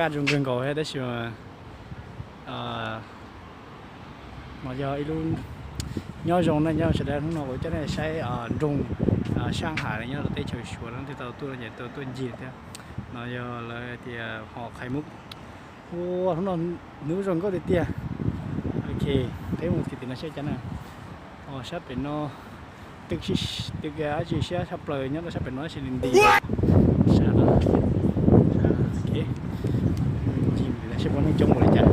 Zoo kawg nkaus thiab tab sis mas no yog ib lub nyob zoo na, nyob sawv daws. Hnub no kuv coj nej saib nroog Sab Ham nyob rau teb chaws Suav no thiaj tau tuaj, tau tuaj ncig thiab. No yog lawv tias hos Qhais Mub. Ua hnub no nws zoo nkauj tiag tiag. Ok, peb mus tim no saib cas na. Os, sab pem no twb, twb dab tsi siab tshaj plaws nyob rau sab pem no tab sis nws nti. Sab no, ok, ncig saib puas neeg coob npaum li cas.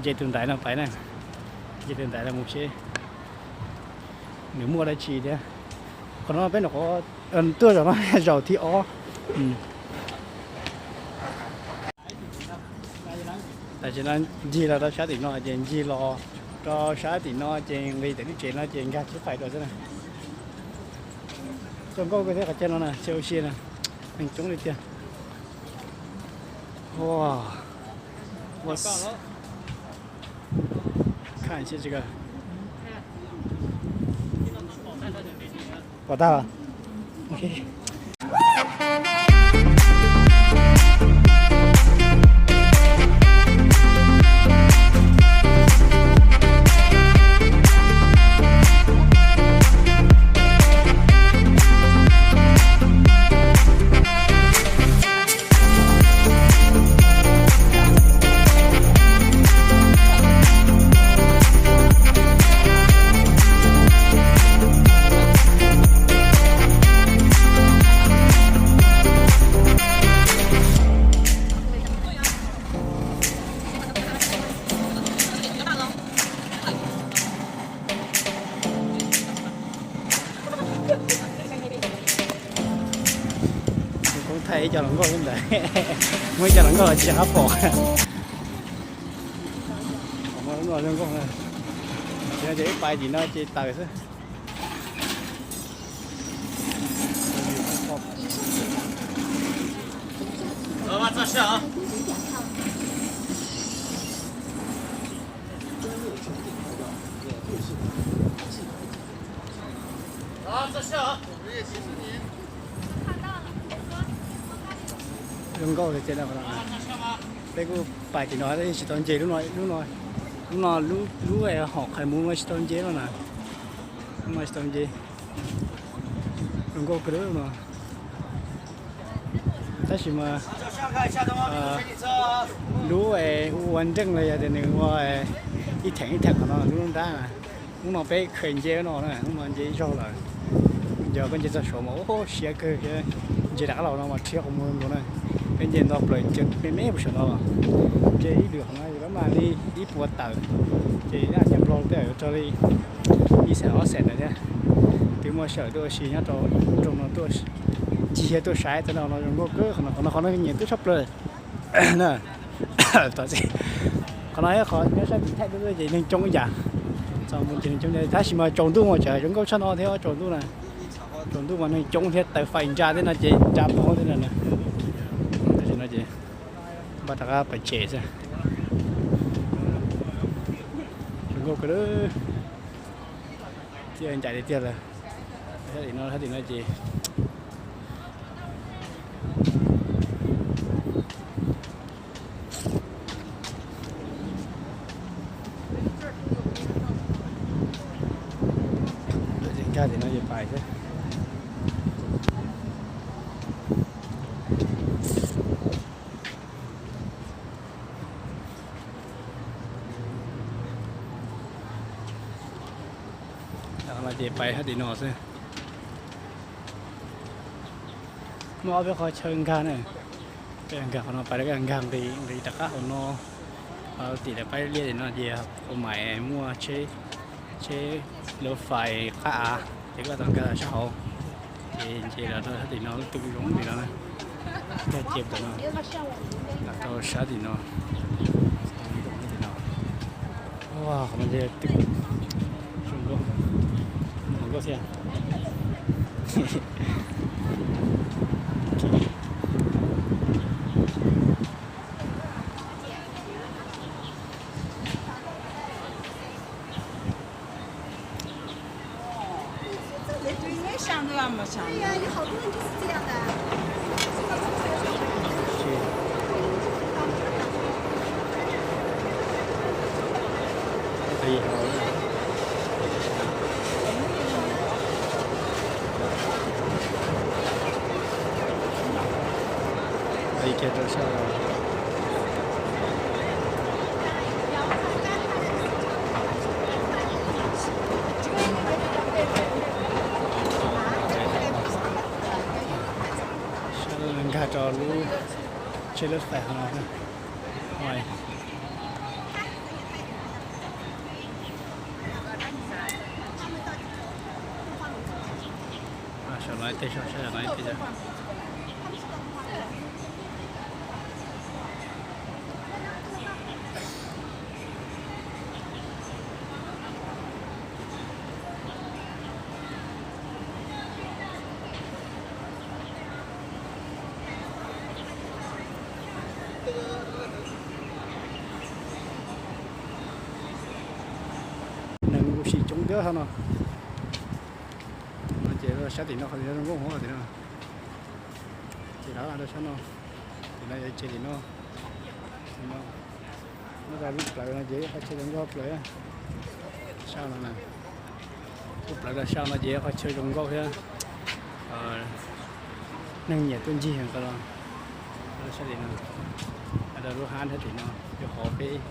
Nce tus ntaiv no pais na, nce tus ntaiv no mus seb nws muaj dab tsi thiab. Qhov no peb nyuam qhuav tuaj zaum no zaum thib ob. Tam sim no ncig los rau sab tim no ces ncig los rau sab tim no ces nqis tim lub tsev no ces nkag tsheb fais rau xwb na. Zoo nkauj kawg thiab qhov chaw no na, chaw ua si na, neeg coob li tiag. Ua, ua, kha si tsi ka. Pom tag los. Kuv thaij ib co hluas nkauj xwb ntawd. Muaj ib co hluas nkauj los tsis rov qab pom. Ces ib pais tim no ces tawm xwb. Zoo nkauj tiag tiag. Peb kuj pais tim no tsis tau nce lub no, lub no, lub no, lub, lub hom Qhais Mub no tsis tau nce no na. Lub no tsis tau nce. Zoo nkauj kawg lub no. Tab sis mas lub ua nreej los yog tias nws ua ib theem ib theem qhov no, lub nrab na. Hnub no peb khaws nce no na, hnub no nce ib zaug lawm. Yog koj nce txog saud mas ua siab kawg thiab. Nce rov qab los no mas rhiab qhov muag nkaus na. Peb nce nto plaws me me puag saum no los, nce ib lwm qhov no yuav tau mam li ib puas tawm, ces nyiaj Nplog tej yuav raug li ib xees ob xees ntawd thiab. Twb muaj sij hawm tuaj ua si nyob rau nroog no tuaj ncig thiab tuaj saib tej no, no zoo nkauj kawg. Qhov no, qhov no, qhov no nyiam tuaj tshaj plaws na. Qhov no yog qhov nyob sab tim Thaib tuaj ces neeg coob ib yam. Txog mus ces neeg coob tab sis mas tsaus ntuj mas tseem zoo nkauj tshaj no thiab, tsaus ntuj na. Tsaus ntuj mas neeg coob thiab, taws fais ntsa tej no ces ntsa pog tej no na. Tam sim no ces npaj rov qab pais tsev xwb. Zoo nkauj kawg, txiaj ncaim tiag tiag lawm. Sab tim no, sab tim no ces nkag tim no ces pais xwb. Ces pais sab tim no xwb. Muaj ob peb qhov chaw nkag na. Nkag qhov no pais, nkag nqis, nqis rov qab hauv no. Tim lawv pab liaj tim no ces ua mais muaj tsheb, tsheb lub fais qab av ces koj tau nkag sab hauv. Ces nce los rau sab tim no, lub twb zoo li no na. Nkag cia tam no, los rau sab tim no, tim no. Qhov no ces twb zoo nkauj, zoo nkauj thiab. Sab nkag rau lub tsheb lub fais no. Saum no ib teg, saum no ib teg. Neeg ua si coob thiab no. No ces sab tim no qhov tim no zoo nkauj heev tim no. Ces rov rau sab no, tim no yog tsev tim no. Muab rau lub plawv no ces qhov chaw zoo nkauj plaws. Sab no, lub plawv rau sab no ces qhov chaw zoo nkauj thiab. Neeg nyiam tuaj ncig heev qhov no. Sab tim no, rau lub hab thiab tim no, rau qhov peb qhov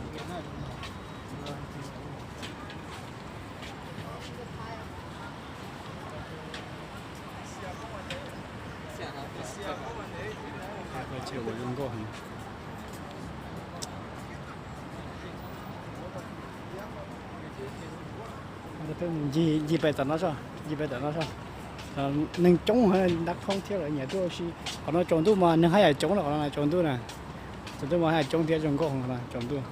chaw ua zoo nkauj heev. Peb mus ncig, ncig pem tom no soj, ncig pem tom no soj. Neeg coob heev, dab phoob thiab lawv nyiam tuaj ua si. Qhov no tsaus ntuj mas neeg haj yam coob na, qhov no tsaus ntuj na. Tsaus ntuj mas haj yam coob thiab zoo nkauj heev qhov no tsaus ntuj.